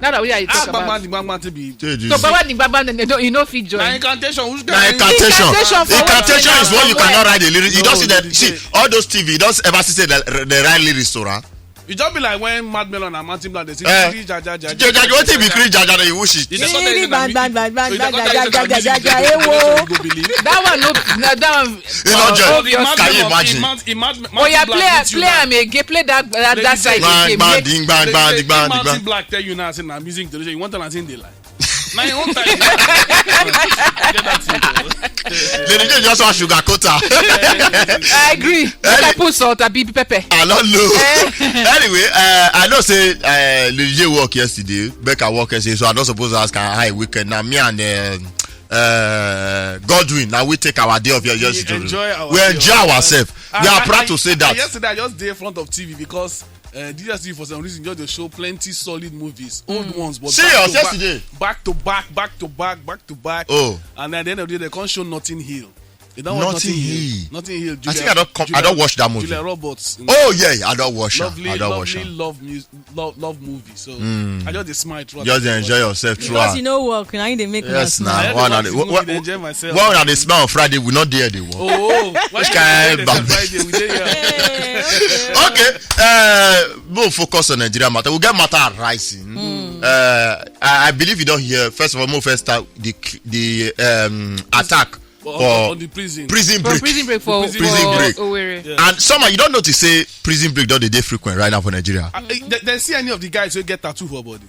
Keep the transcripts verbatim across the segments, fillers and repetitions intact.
Now that we are you Ah, talk about. Gbagba, Gbagba, T B. Shey you So see? Gbagba Gbagba, you no fit join. Na incantation. Which Na kind incantation. Incantation for what? Incantation is what you Where? Cannot ride a lyric. You No, don't see that. no, See no. All those T V. You don't ever see say they, they ride lyrics to am. You just be like when Mad Melon and Mountain Black dey sing. Eh. "Kiri ja ja ja Jaja, wetin be kiri jaja? You wish it. You dey call that Kiri na bang, mu- bang, bang, bang, you dey bang, call ja, that ja, music ja, ja, video, ja, you ewo. go believe. That one no, no, that one. You know, uh, Joy. Obvious. Can you imagine? Imagine, imagine, Oh yeah, play am, play am again, play that that, that side again. Gbang, Make- gbang, gbang, gbang, They say gbang, if Mountain gbang. Black tell you now, say na music introduction. You want to say they lie. Na your own time. Get that thing. Lady J just want sugar coat her. I agree. Make I put salt, abi pepper. I don't know. Eh. Anyway, uh, I know say uh, Lady J work yesterday. Becca work yesterday, so I don't suppose to ask her how her weekend. Now me and uh, uh, Godwin, now we take our day off here yesterday. Enjoy our We day enjoy off. Ourselves. We I- are I- proud I- to say I- that. Yesterday, I just dey in front of T V because uh, D S T V for some reason just dey show plenty solid movies, old ones, but Serious, back to yesterday? Back, back to back, back to back, back to back. Oh. And at the end of the day, they can't show Notting Hill. They don't watch Notting Notting Hill. Hill. Notting Hill. I think I don't come- I don't watch that movie. Julia Roberts. Oh yeah, I don't watch her. Lovely, I don't watch lovely her. Love, mu- love, love movie. So I just dey smile throughout. Just the dey movie. Enjoy yourself Because throughout. You know work, now you dey make Yes, una now. smile. I One don't of the- watch the movie, what- dey enjoy myself. One of the smile on Friday, we not there they work. Oh, oh, why Which kind you bad- Friday? We dey here. Okay, uh, we'll focus on Nigeria matter. We get matter arising. Uh, I, I believe you don't hear. First of all, mo first start the the um, attack On- for on the prison. prison For break. prison break for, Prison for break. Owerri. Yeah. And somehow you don't notice say prison break don dey dey frequent right now for Nigeria. Uh, eh, they, they see any of the guys who get tattoo for body?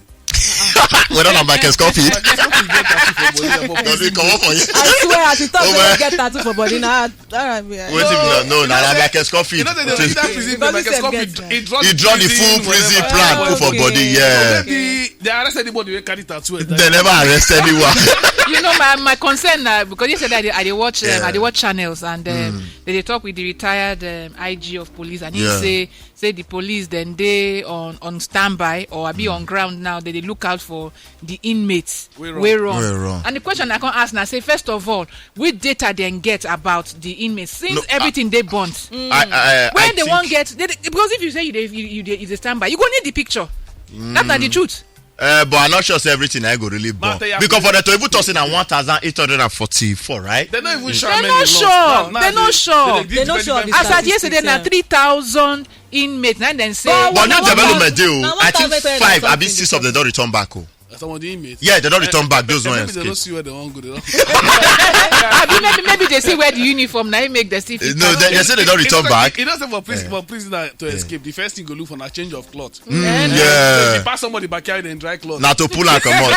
Whether na Michael Scofield, Like, some people get tattoo for body. don dey comot for here. I swear, at the top, Oh, they man. Get tattue for body now. All right, yeah. Wetin be that? No, na na Michael Scofield. You know, they, they, that prison, Because like, this Scofield, guy- he draw He the draw the prison, full prison whatever. plan put for Okay. body. Yeah. Maybe they arrest anybody who carry tattoo. They never arrest anyone. You know, my, my concern now, because yesterday I dey, I dey watch um, Yeah. I dey watch channels, and um, they dey talk with the retired um, I G of police, and he Yeah. say say the police then dey on on standby or be on ground now. They dey look out for the inmates Wey run. wey run. Wey run. And the question I can ask now say, first of all, which data dem get about the inmates since No, everything dey burnt? I, I, I When they think- wan get they, they- because if you say you dey you, you dey you dey standby, you go need the picture. That's not the truth. Uh, but I'm not sure say everything I go really burn. But they are- Because for the to even talk say na one thousand eight hundred and forty-four, right? They no even sure. They How many no lost. sure. Now, now They no sure. give They no very sure of very the As at statistics, yesterday, na yeah. three thousand inmates. Now then say, But But new na one development thousand- dey o. na I think one thousand five something abi six of them don return back o. Some of the inmates. Yeah, they don return back. Those Eh, ones maybe they don't escape. See where they wan go. They don't. abi maybe maybe they see where the uniform now make the see. Eh, no, they, they say they don return back. You know, say for prison, for prisoner to escape, the first thing go look for na change of cloth. Mm, yeah. Pass somebody backyard and dry cloth. Na to pull am comot.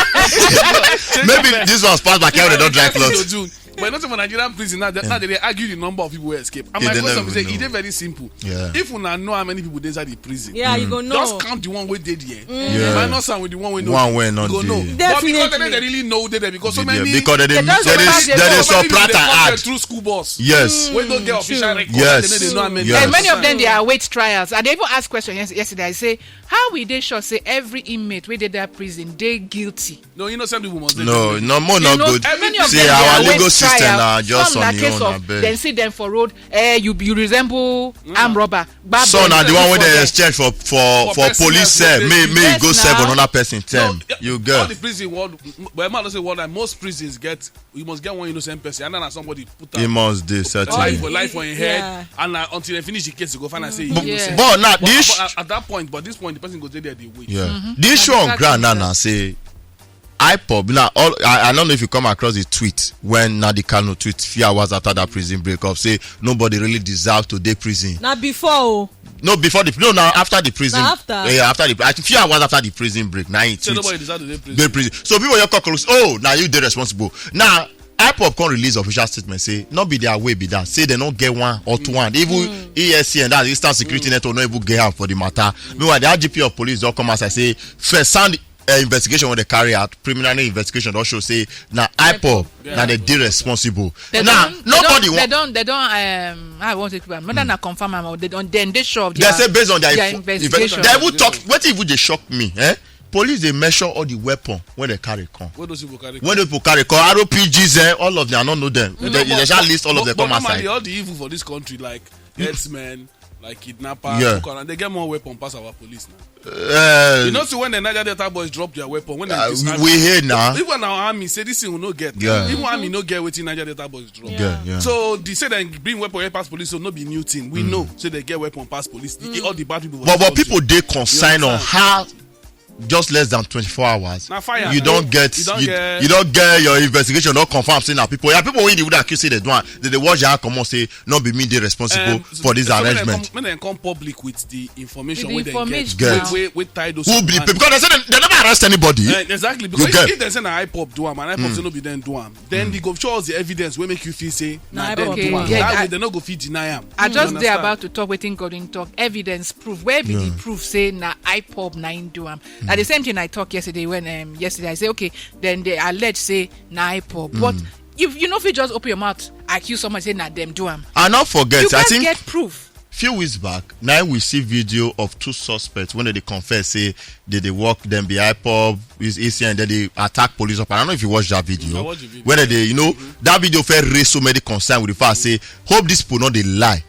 Maybe this one's pass backyard, they don dry cloth. But you know, for Nigerian prison now, they, now they dey argue the number of people who escape. And Yeah, my they question never is, say, know. E dey very simple. Yeah. If una know how many people dey inside the prison, Yeah, you go know. Just count the one wey dey there. Yeah. Minus am with the one wey no. One wey no You go know. dey. But because they Definitely. dey really know who dey there because so Dey there. many. Because they dey They just they dey pass they the dey law. So many people dey surprise come there ad. Through school bus. Yes. Wey no get official record. Yes. They no dey know how many. Yes. And many of them Understand? They await trials. I dey even ask question yes- yesterday. I say, how we dey sure say every inmate wey dey that prison dey guilty? No, innocent people must dey No, guilty. No more, You not know, good. Many of See, them our dey await legal system trial. Now just Some on na the case own. of Abeg. Then see them for road. Eh, you you resemble armed robber. Gbab So them, now the put one wey for dey them. Exchange for for For for person police that cell, go may dey- may Yes, go serve now. Another person term. Yeah, You all get. The prison world, but I might say world, like most prisons get. You must get one innocent person, and then somebody put He am must dey life certain. for life for him Yeah. head, and uh, until they finish the case, they go find and say, But, Yeah. but now But, this but at, at that point, but this point, the person go dey there, they wait. Yeah. Mm-hmm. This Na one better ground now thing now say IPOB now all I, I don't know if you come across the tweet when Nnamdi Kanu tweet few hours after that prison break up say nobody really deserves to dey prison. Na before o. No, before the no now after the prison. Na after. Yeah, after the I think few hours after the prison break. Now he Say tweet nobody deserve to dey prison. dey prison. So people your cockroach. Oh, now you dey responsible. Now IPOB come release official statement say no be their way be that. Say they no get one or two hand. Even E S C and that Eastern Security Network no even get hand for the matter. Meanwhile, the I G P of police don come outside say first sound uh, investigation wey they carry out, preliminary investigation don show say na IPOB Yeah. na they dey responsible. They Now don- they nobody don- wan. They don they don um I want to keep am. Whether na confirm am or they don then they sure of They their, say based on their, their inf- investigation. They even talk wetin even dey shock me. Eh? Police dey measure all the weapon wey they carry come. What those people carry? When those people carry come, R P Gs, eh, all of them, I no know them. They, they shall list all of them come But normally, outside. All the evil for this country, like herdsmen, like kidnapper, yeah, and they get more weapon pass our police now. Uh, you know, see when the Niger Delta boys drop their weapon, when they uh, we hear now. Even our army say this thing will not get. Yeah. Even army no get wetin Niger Delta boys drop. Yeah. Yeah, yeah. So they say they bring weapon pass police, so no be new thing. We mm. know, so they get weapon pass police. The, all the bad people. But but people they consign on how just less than twenty-four hours. Now fire. You don't get you don't you, get you don't get your investigation not confirm say na people. Yeah, people wey dey would accuse say they do am. They dey watch their come say no be me dey responsible um, for this so arrangement. When they come public with the information wey they get, wey wey tie those who be the people because they say they, they never arrest anybody. Uh, exactly because if, if they say na IPOB do am and IPOB mm. say no be them do am, then mm. they go show us the evidence wey make you feel say na them do am. That way they no go fit deny am. I just dey about to talk wetin Godwin talk. Evidence proof. Where be the proof say na IPOB na him do am? Na the same thing I talk yesterday when um, yesterday I say okay, then they allege say na IPOB. But if you no fit just open your mouth accuse someone say na them do am. I not forget. You I think get proof. Few weeks back, now we see video of two suspects when they confess say they they work them be IPOB, is ACN, then they attack police up. I don't know if you watch that video. When they, you know, mm-hmm. that video fair raise so many concern with the fact say hope this people not they lie.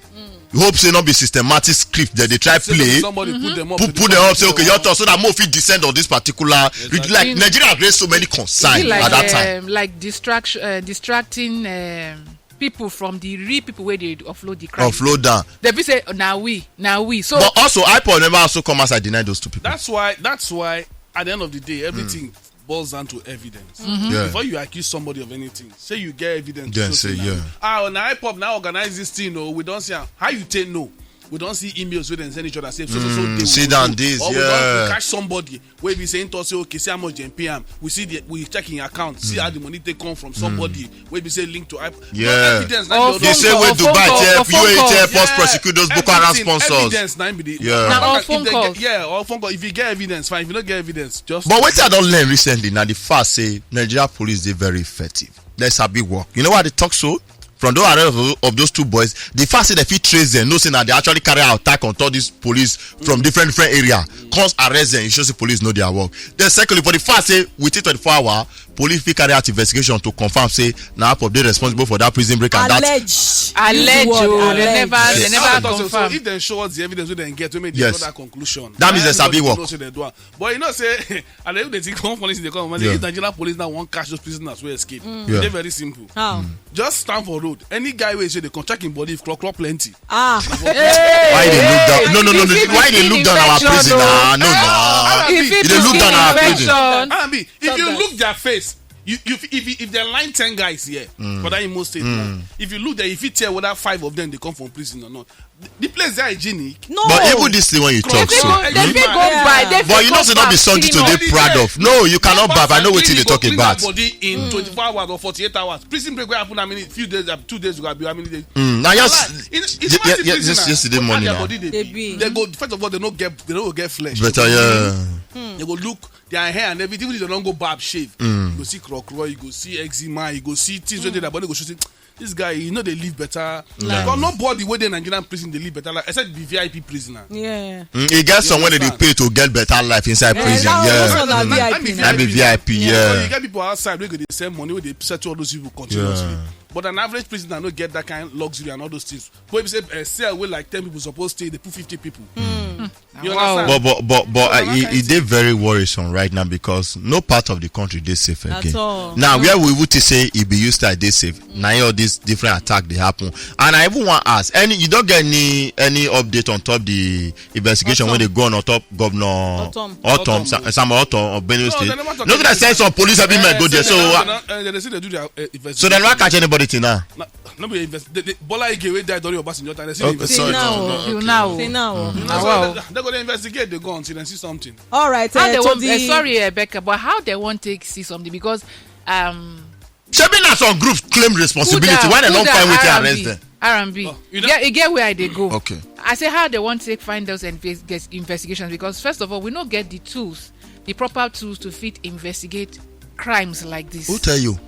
You hope say not be systematic script that they try so play. Somebody mm-hmm. put them up, put, put them up, say okay, your thought so that more fit descend on this particular. Exactly. Like Nigeria raised so many concerns like, at that um, time. Like distraction, uh, distracting um, people from the real people where they offload the crime. Offload down. They be say now we, now we. So, but also IPOB never also come as I deny those two people. That's why. That's why at the end of the day, everything. Mm. Boils down to evidence. Mm-hmm. Yeah. Before you accuse somebody of anything, say you get evidence. Then say yeah. Ah, on IPOB now organize this thing. Oh, we don't see how, how you take no. We don't see emails with them send each other say so so so. Mm, sit down this. Or we yeah. Don't catch somebody where we saying to say okay, see how much J P M. We see the we check in your account, see mm. How the money they come from somebody. Mm. Wey be say link to IPOB. Yeah. No evidence. They say wey Dubai tell U A E tell post prosecute those Boko Haram sponsors. Evidence na be the yeah. Now all phone calls. Yeah, all phone calls. If you get evidence, fine. If you don't get evidence, just. But wetin I don learn recently na the fact say Nigeria police dey very effective. Let's have big work. You know why they talk so? From those arrest of, of those two boys, the fact say they fit trace them, know say na they actually carry out attack on top these police from different different area. Comes arrest them, you show say police know their work. Then secondly, for the fact say within twenty-four hour, police fit carry out investigation to confirm say na IPOB dey responsible for that prison break and that. Allege. Allege. Use the word oh, they allege. Never, they never confirm. So if they show us the evidence, we then get to make the yes. Other conclusion. That means they sabi work. Know say they do am. But you know say, and then they think one police they come and say, yeah. If Nigerian police now won't catch those prisoners who escape. Mm. Yeah. They're very simple. How? Mm. Just stand for road. Any guy wey say they come check him body if clock clock plenty. Ah. Why they look down? No, no, no, no. Why they look down our prison? Ah, no, no. If they look down our prison. If you look their face, you, you, if, if they line ten guys here mm. For that Imo State, mm. Now, if you look there, if you tell whether five of them they come from prison or not, the, the place is hygienic. No, but even this thing when you talk so, they fit go buy. But you know, say not be something to be proud of. No, you cannot buy. I know what they talk about. Body in mm. Twenty-four hours or forty-eight hours. Prison break will happen. How many few days? Two days ago, how many days? Mm. Now yes, yes, yesterday morning. They, they go first of all, they don't get, they don't get flesh. Better, yeah. They go look their hair and everything. If they don't go barb shave, mm. You go see crocro, you go see eczema, you go see things mm. Where their body go show. This guy, you know, they live better. Because nobody where they Nigerian prison they live better. Like I said, be V I P prisoner. Yeah. Mm, you get somewhere they pay to get better life inside prison. Yeah. That be V I P. Yeah. So you get people outside where they send money where they settle all those people continuously. Yeah. But an average prisoner no get that kind of luxury and all those things. But if you say a cell where like ten people supposed to stay, they put fifty people. Mm. You understand? But but but but uh, it, it dey very worrisome right now because no part of the country dey safe again. At all. Now where we would say it be used to dey safe. Now all these different attack they happen, and I even want ask any you don't get any any update on top the investigation when they go on top Governor Otom Otom Sam Otom of Benue State. No, they send some police have been go there. So uh, they say they do their uh, investigation. So they never catch anybody till now. No be invest. They, they, Bola Ige wey die during Obasanjo time. They see okay, sorry, now, no, no, okay. Now, see now. Mm. Now, wow. They, they go to investigate. They go until they see something. All right. How uh, they want? The... Uh, sorry, uh, Becca, but how they want to see something because um. Shebi na some groups claim responsibility. Why they don't find way to arrest them? R and B. Oh, you know? Yeah, again where they go. Okay. I say how they want to find those investigations because first of all we not get the tools, the proper tools to fit investigate crimes like this. Who tell you?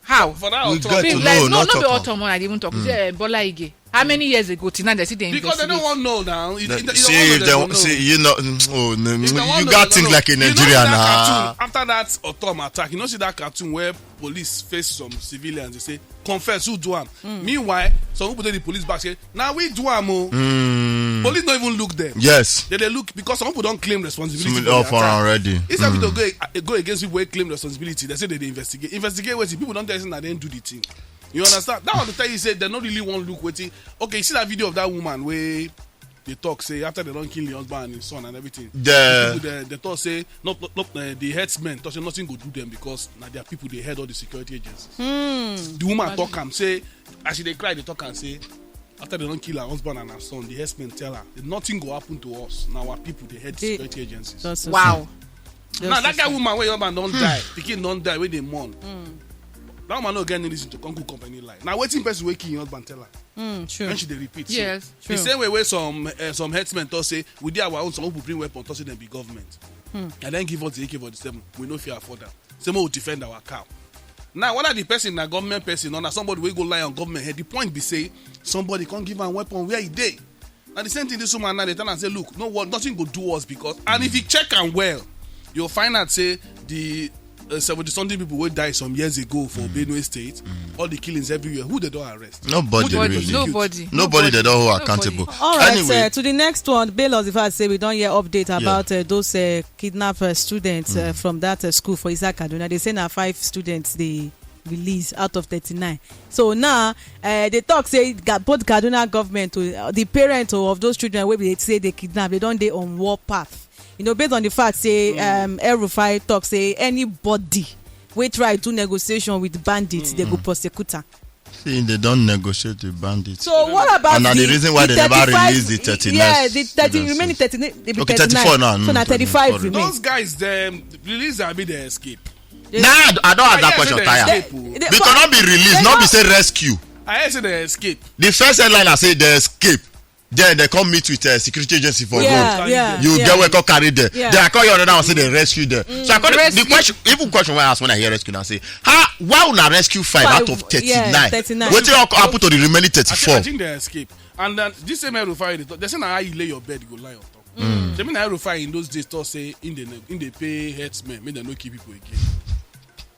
How? For that we got to know, no, not no, be Otom. Otom, I didn't talk. Mm. Say, uh, Bola Ige. How many years ago till now they still dey investigate? Because they don't want to know now. See, if they want, see, you know, oh, no, you got things like in Nigeria now. After that Otom attack, you know, see that cartoon where police face some civilians, they say, "Confess, who do am?" Meanwhile, some people dey the police back say, "Now we do am o." Police don't even look them. Yes. They dey look because some people don't claim responsibility for the attack. Already. Instead of to go, go against people wey claim responsibility, they say they dey investigate. Investigate wetin? People don't tell you say na dem do the thing. You understand? That one to tell you say they no really wan look wetin. Okay, you see that video of that woman wey dey talk say after they don kill the husband and his son and everything. The people dey talk say not not uh, the herdsmen talk say nothing go do them because na their people dey head all the security agencies. The woman talk am say as she dey cry dey talk am say after they don kill her husband and her son, the herdsmen tell her say nothing go happen to us. Na our people dey head the security agencies. Wow. Now that guy woman wey your husband don die, pikin don die wey dey mourn. That woman no get any reason to come cook company life. Na wetin person wey kill your husband tell her? When she dey repeat so. Yes, true. The same way wey some uh, some herdsmen talk say we dey our own, some people bring weapon talk say dem be government. And then give us the A K forty-seven, we no fit afford am. Say make we defend our cow. Now whether the person na government person or na somebody wey go lie on government head, the point be say somebody come give am weapon where e dey. Na the same thing this woman now dey tell am say look, no what nothing go do us because and if you check am well, you'll find out say the uh, seventy something people wey die some years ago for Benue State, all the killings everywhere, who they don arrest? Nobody. Who they prosecute? Nobody. Nobody they don hold accountable. All right, anyway, uh, to the next one, bail us if I say we don hear update about uh, those uh, kidnap uh, students uh, from that uh, school for Isa Kaduna. They say na five students they release out of thirty-nine. So now uh, they talk say Ga- both Kaduna government, uh, the parents of those children wey be say they kidnap, they don dey on war path. You know, based on the fact say um, El Rufai talk say anybody wey try do negotiation with bandits, they go prosecute am. See, they don negotiate with bandits. So what about and na the, the reason why the they never thirty-five release the thirty-nine? Yeah, the thirty students. Remaining thirty-nine, they be okay, thirty-nine. Thirty-four now. So na thirty-five remain. Those guys, them release abi they escape. Nah, I don't ask that question. Tire. They, they, because not be released, not be say rescue. I say they escape. The first headline I say they escape. Then they come meet with uh, security agency for yeah, road. Yeah, you yeah. Get where come carry them. Yeah. Then I call you another one say they rescue them. Mm. So I call the, the question, even question I ask when I hear rescue, I say, how? Why would I rescue five, five out of thirty-nine? Yeah, thirty-nine. What happen to the remaining thirty-four? I think, I think they escape. And then this same El Rufai, they say, now how you lay your bed, you go lie on top. Mm. They mean El Rufai in those days, thought say in the in the pay headsmen, make them no kill people again.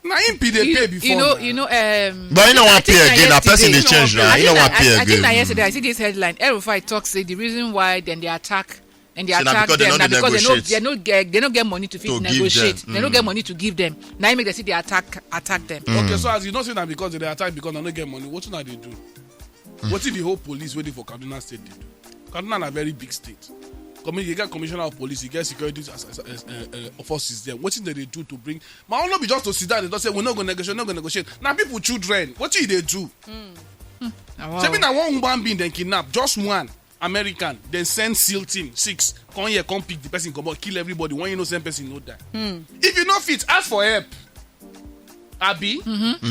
Na him be dey pay before. You know, you know. Um, but you know what pay again? Na person dey change now. You know what pay again? I think na yesterday I see this headline. El Rufai talk say the reason why then they attack and they attack them na because they no they no get they no get money to fit negotiate. They no get money to give them. Na him make they see they attack attack them. Okay, so as you know say na because they attack because they no get money. What una dey do? Wetin the whole police wey dey for Kaduna State dey do? Kaduna na very big state. Commi- you get commissioner of police, you get security as, as, as, uh, uh, forces there. Wetin dem dey do to bring? My own no be just to sit down. They just say we no go negotiate, no go negotiate. Na people children. Wetin you dey do? Shebi na one human being dem kidnap, just one American. Dem send seal team six come here, come pick the person comot, kill everybody. One innocent person no die. If you no fit, ask for help. Abi,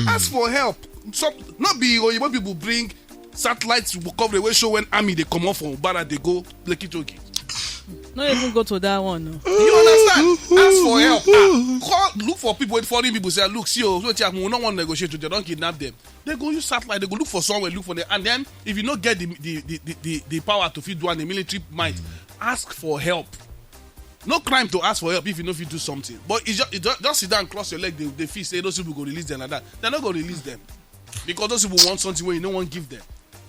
ask for help. Some no be oyibo people bring satellite coverage wey show when army dey comot from Ubara dey go Lekki toll gate. No even go to that one. No. You understand? Ask for help. Ah, call look for people wey foreign people say look see o wetin happen, we no wan negotiate with them, don kidnap them. They go use satellite, they go look for somewhere, look for them, and then if you no get the the the the, the, the power to fit do am, the military might, ask for help. No crime to ask for help if you no fit do something, but e just, e just, just sit down, cross your leg, dey dey feel say those people go release them like that. They no go release them because those people want something wey you no wan give them.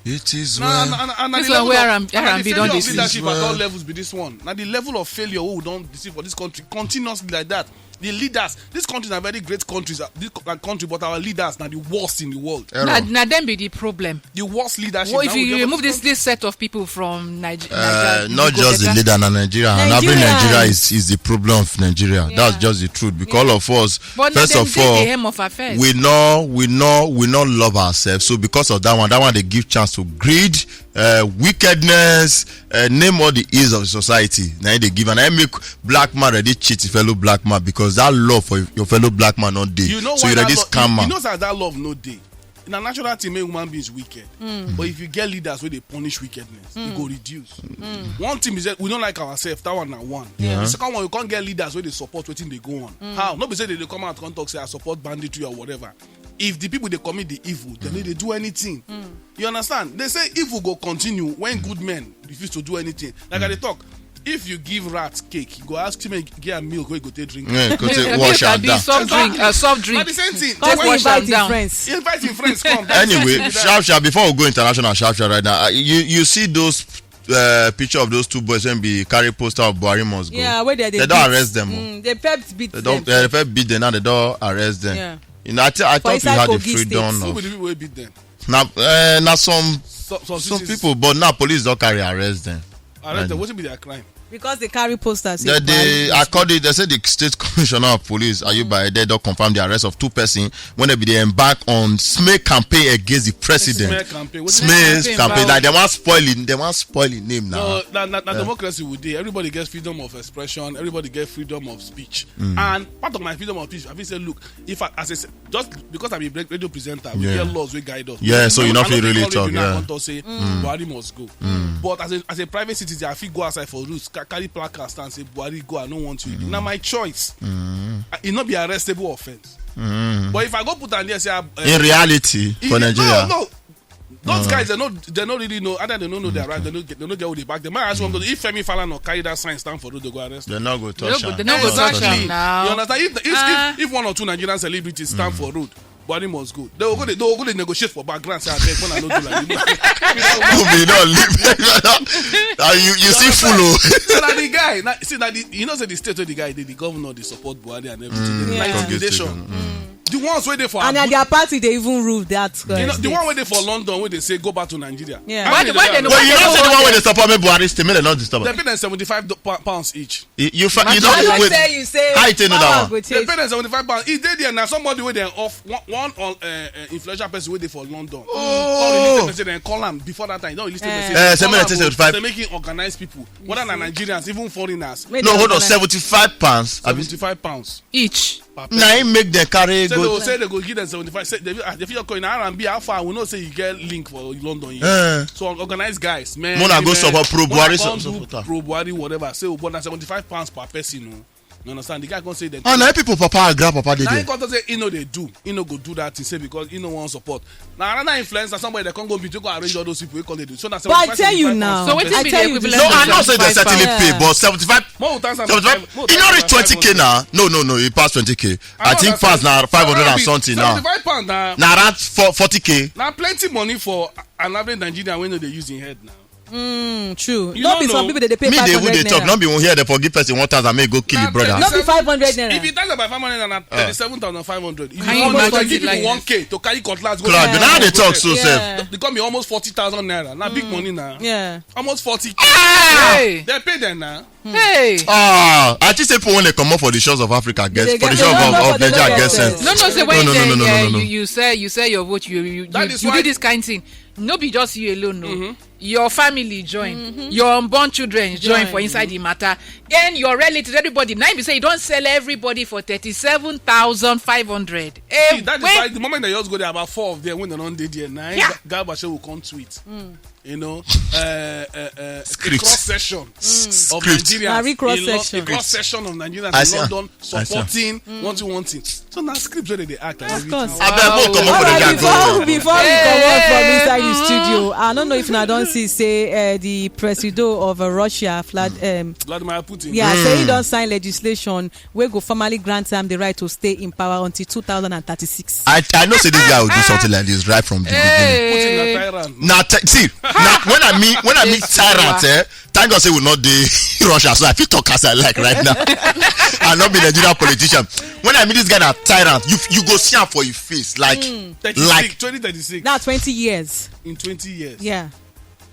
It is na well. Na na na na the level of na the failure of leadership at all levels be this one. Na the level of failure wey we don see for this country continuously like that. The leaders, this country na very great countries, uh, this co- uh, country, but our leaders na the worst in the world. Na na dem be the problem. The worst leadership. Well, if you remove this this set of people from Nigeria, uh, not just the leader na Nigeria, and every Nigeria is is the problem of Nigeria. Yeah. That's just the truth because all of us. But first of all, we know we know we know love ourselves. So because of that one, that one they give chance to greed, uh, wickedness, uh, name all the ills of society. Now they give and I make black man ready cheat fellow black man because that love for your fellow black man not dey. You know so you ready scammer. You know that that love no dey. Na natural thing make human beings wicked. Mm. But if you get leaders where they punish wickedness, mm. It go reduce. Mm. One thing is that we don't like ourselves. That one na one. Yeah. The second one, you can't get leaders where they support wetin they go on. Mm. How? No be say they dey come out come talk say I support banditry or whatever. if the people dey commit the evil, dem no dey do anything. You understand? They say evil go continue when good men refuse to do anything. Like I dey talk, if you give rat cake, you go ask him make give am milk wey go take drink. Yeah, go take wash am down. Soft drink, uh, soft drink. Na the same thing. Just wash am down. Invite him friends come. Anyway, sharp sharp, before we go international, sharp sharp right now, uh, you you see those uh, picture of those two boys when be carry poster of Buhari must go. Yeah, where they, they don arrest them. Mm, they first beat them. They first beat them, now they don arrest them. Yeah. You know, I, th- I thought we had the freedom of. Who be the people wey beat them? Na uh, na some some, some people, but now police don carry arrest them. Arrest them. Wetin be their crime? Because they carry posters. They, they according they say the state commissioner of police Ayuba Ede don confirm the arrest of two person when they be dey embark on smear campaign against the president. Smear campaign. Smear campaign. Like they want spoil it. They want spoil the name now. No, na, na, na democracy we dey. Everybody gets freedom of expression. Everybody gets freedom of speech. And part of my freedom of speech, I fit say, look, if I, as I say, just because I'm a radio presenter, we get laws wey guide us. Yeah, so you no fit really talk. Yeah, I want to say Buhari must go. But as a as a private citizen, I fit go outside for roads, carry placard, stand say Buhari go. I no want you. Na my choice. E no be arrestable offence. But if I go put am there, say in reality for Nigeria, no, no. Those guys, they no, they no really know. Either they no know their right, they no get, they no get who they back. They might ask one go, if Femi Falana carry that sign stand for road, they go arrest. They no go touch am. They no go touch am now. You understand? If, if, if, if one or two Nigerian celebrities stand for road, Buhari must go. They will go, they, they will go, they negotiate for background. Say, I beg, when I no do like you. We don't leave. Now you, you see, full. So that the guy, now, see that the, you know, say the state where the guy did, the governor, they support Buhari and everything. They like intimidation. The ones where they for and their party they even rule that. You know, the one where they for London where they say go back to Nigeria. Yeah. Why they, why they, well, you know, say the one where they support me Buhari still make dem not disturb. They pay them seventy-five pounds each. You, you, you don't like wait. Say you say how you take know that one? They pay them seventy-five pounds. He did there now. Somebody with them off one, one on uh, uh, influential person where they for London. Oh, they call him before that time. You don't listen. Uh, seventy-five. They making organized people. Whether na Nigerians, even foreigners. No, hold on. Seventy-five pounds. Seventy-five pounds each. Now he make them carry go. Say they go give them seventy-five. Say they, ah, they feel coin R and B. How far? We know say you get link for London. Yeah. So organized guys, man. Mona go support pro Buhari. Pro Buhari, whatever. Say, but na seventy-five pounds per person. You understand? The guy come say that. And now people, papa and grandpapa, they do. Now he come to say he no they do. He no go do that. He say because he no want support. Now another influencer, somebody that can go be to go arrange all those people. We call it. So that's. But I tell you now. So what I tell you this. No, I know say they certainly pay, but seventy-five. More than seventy-five. You know, reach twenty K now. No, no, no. It passed twenty K. I think pass now five hundred and something now. Seventy-five pounds now. Now around forty K. Now plenty money for an average Nigerian when they using head now. Mm, true. You no be know. Some people they, they pay me they would they talk. Not be one here they forgive person one thousand may go kill your brother. Not be five hundred naira. If you talk about five hundred naira, thirty-seven thousand five hundred. If you want to give people one K to carry cutlass, go now they talk so self. They come me almost forty thousand naira. Now big money now. Yeah. Almost forty K. Hey. They pay them now. Hey. Ah, I just say people when they come up for the shores of Africa, guess for the shores of, of Nigeria, guess sense. No, no, say when no, no, no, no, no, no, no. You, you say you say your vote, you you, you, you do this kind thing. No be just you alone, no. Your family join, your unborn children join for inside the matter. Then your relatives, everybody. Now you say you don't sell everybody for thirty-seven thousand five hundred. See, that is why the moment they just go there, about four of them when they don't did there, now Garba Shehu will come tweet. You know, uh, uh, uh, a cross section of Nigerians. A cross section of Nigerians in London supporting one thing, one thing. So now script where they act. Of course. I beg, come up for the guy. Before we come up from inside the studio, I don't know if I don't see say uh, the presido of uh, Russia, Vlad, um, Vladimir Putin. Yeah, say he don't sign legislation wey go formally grant am the right to stay in power until two thousand and thirty-six. I I know say this guy will do something like this right from the beginning. Putin na tyrant. Now see, now when I meet when I meet tyrant, eh, thank God say we not the Russia, so I feel talk as I like right now. I not be Nigerian politician. When I meet this guy na tyrant, you you go see am for your face like like twenty thirty-six. Now twenty years. In twenty years. Yeah.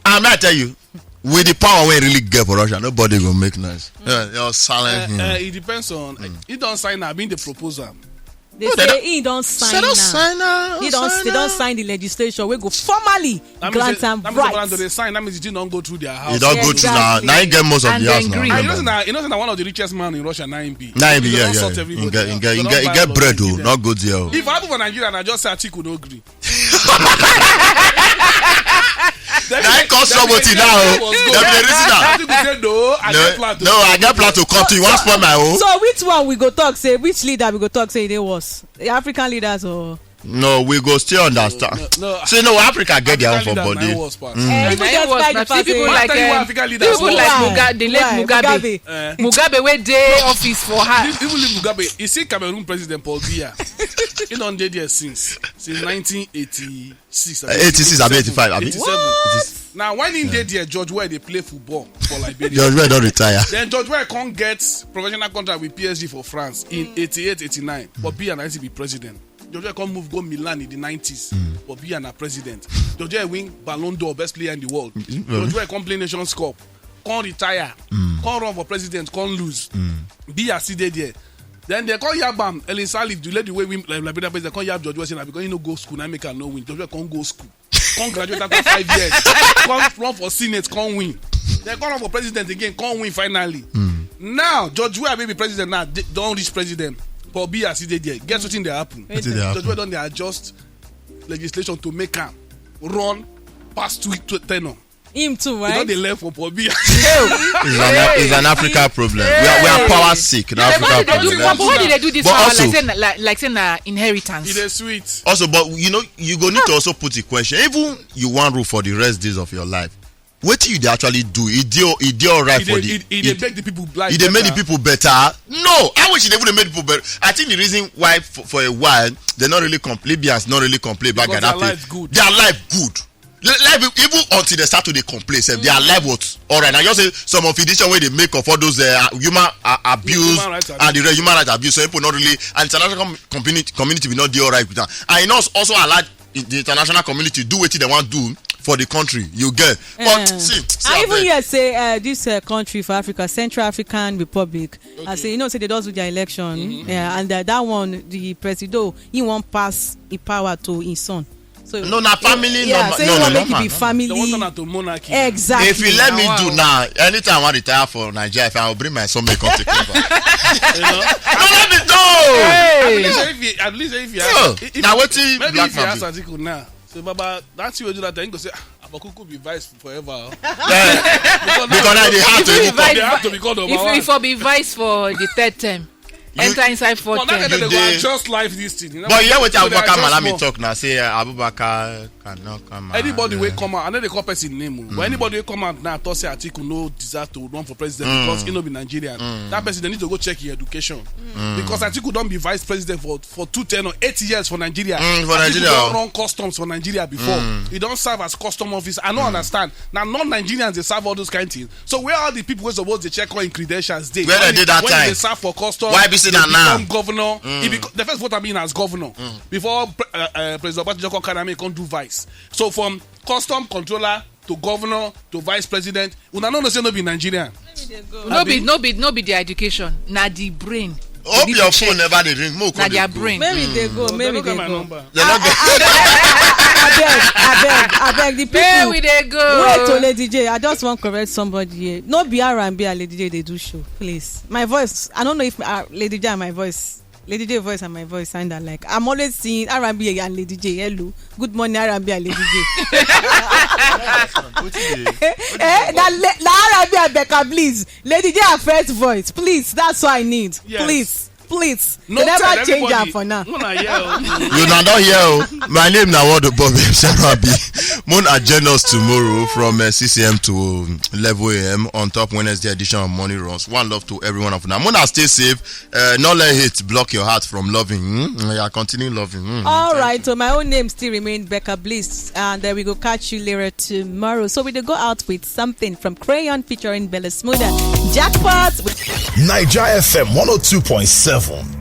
I'm not tell you. With the power we really get for Russia, nobody go make noise. Yeah, you're silent. Uh, uh, it depends on. Uh, he don't sign now. Being the proposal. They say he don't sign now. Sign now. He don't. They don't sign the legislation. We go formally grant them rights. They sign. That means it didn't go through their house. It don't go through now. Now he get most of the house now. You know, now you know, now one of the richest man in Russia. Now he be. Now he be. Yeah, yeah. He get bread though. Not good deal. If I happen for Nigeria, I just say Atiku no gree. Now he cause trouble till now. Dem dey reason am. People say no, I get plan to. No, I get plan to come to you. Wan spoil my own. So which one we go talk say? Which leader we go talk say e dey worse? The African leaders or No, we go still understand. No, no. See, no, Africa get their own African for leaders na body. im worse pass. Eh, even Na just im worse find na the person people wey like After you eh, African leaders people worse. like Why? Muga- the late Why? Mugabe. Mugabe. Eh. Mugabe wey dey office for her. Even leave Mugabe, you see Cameroon President Paul Biya. He don dey there since since nineteen eighty-six. Eighty-six abi eighty-five abi? Eighty-seven. Now when he dey there, George Weah dey play football for Liberia. George Weah don retire. Then George Weah come get professional contract with P S G for France in eighty-eight eighty-nine. But Biya na him be president. George Weah come move go Milan in the nineties. But Biya na president. George Weah win Ballon d'Or, best player in the world. George Weah come play Nations Cup, come retire, come run for president, come lose. Biya still dey there. Then they come yab am, Ellen Salif, the lady wey win like Liberia president, come yab George Weah say na because he no go school, na make am no win. George Weah come go school. Come graduate after five years. Come run for senate, come win. Then come run for president again, come win finally. Now George Weah wey be president now dey- don reach president. Paul Biya still dey there. Guess wetin dey happen? Wetin dey happen? George Weah don dey adjust legislation to make am run past two two tenure. Him too, He don right? dey learn for Paul Biya. It's an, it's an Africa problem. We are, we are power sick. An But Africa why they do problem. but why they dey do this But power also- like say na like, like say na inheritance. E dey sweet. Also, but you know, you go need to also put the question. Even you wan rule for the rest days of your life, wetin you dey actually do? E dey e dey alright E for dey the e- e dey make the people life e dey make the better. People better. No, I wish e dey even dey make people better. I think the reason why for, for a while they no really complain, Libyans no really complain about Because their Gaddafi. Life good. Their life good. Li- Life even until they start to dey complain sef, their life was alright. Na just say some of the decision wey dey make of all those uh, human uh, abuse Human rights and the re- human rights abuse, so people no really and international com- community community will not dey alright with am. And e no also allow the the international community do wetin dem wan do for the country. You get? But Eh. see, see I even abeg. Hear say uh, this uh, country for Africa, Central African Republic, I say you know say they just do their election, yeah, and uh, that one the presido he wan pass the power to his son. So No, na family yeah, normal- so no, he no, wan make normal, it be no. Family They wan turn am to monarchy. Exactly. If you let me Wow. Do now, anytime I wan retire for Nigeria, if I will bring my son, make come take over. You know? No, let me do. At least if you, at least if you No, ask, if, na wetin maybe black if you man ask do. Atiku now, so Baba, that's you wey do that thing. Go say, "Ah, Abakuku be vice forever." Oh. Eh, because I dey hard to If even you come. They have to become number if one. If for be vice for the third term, enter inside fourth But now term. they You go dey- adjust life this thing. You know? But you hear wetin So they Abubakar adjust Malami small. Talk now? Say uh, Abubakar cannot come out. Anybody uh, wey come out, I know they call person name, oh, but anybody wey come out now talk say Atiku no deserve to run for president because he no be Nigerian. That person they need to go check his education because Atiku don be vice president for for two tenure, eight years for Nigeria. Mm, for Atiku Nigeria, don oh. Run customs for Nigeria before. He don serve as custom officer. I no understand. Now non-Nigerians dey serve all those kind things. So where all the people wey suppose dey check all him credentials dey? Where When they dey he- that when he time? Dey serve for customs. Why be say He na now? Become governor. He become the first vote I mean as governor before pre- uh, uh, President Obasanjo come carry am come do vice. So from custom controller to governor to vice president, una no know say no be Nigerian. No be no be no be the education, na the brain. Hope Be your the phone check. Never dey ring. Mo Na their go. Brain. Maybe they go, They maybe no they get my go. Number. They no get. Abeg, abeg, abeg, the Where people. We dey go? Wait, oh, Lady J, I just wan correct somebody here. No be R and B and Lady J dey do show, please. My voice, I don't know if uh, Lady J and my voice, Lady J voice and my voice sound alike. I'm always seeing R and B and Lady J. Hello, good morning, R and B and Lady J. Wetin dey- Eh, na le- na R and B and Becca Bliss. Lady J her first voice, please. That's what I need. Yes. Please, please. No They tell never change anybody. Am for now. Una hear o. You na don hear o. My name na Word Bob Sharabi. Mo na join us tomorrow from uh, six a.m. to um, eleven a.m. on top Wednesday edition of Morning Runs. One love to every one of una. Mo na stay safe. Uh, no let hate block your heart from loving. Hmm? Yeah, continue loving. Hmm. All right, so my own name still remains Becca Bliss, and uh, we go catch you later tomorrow. So we dey go out with something from Crayon featuring Bella Smuda. Jackpot. With Niger F M one oh two point seven.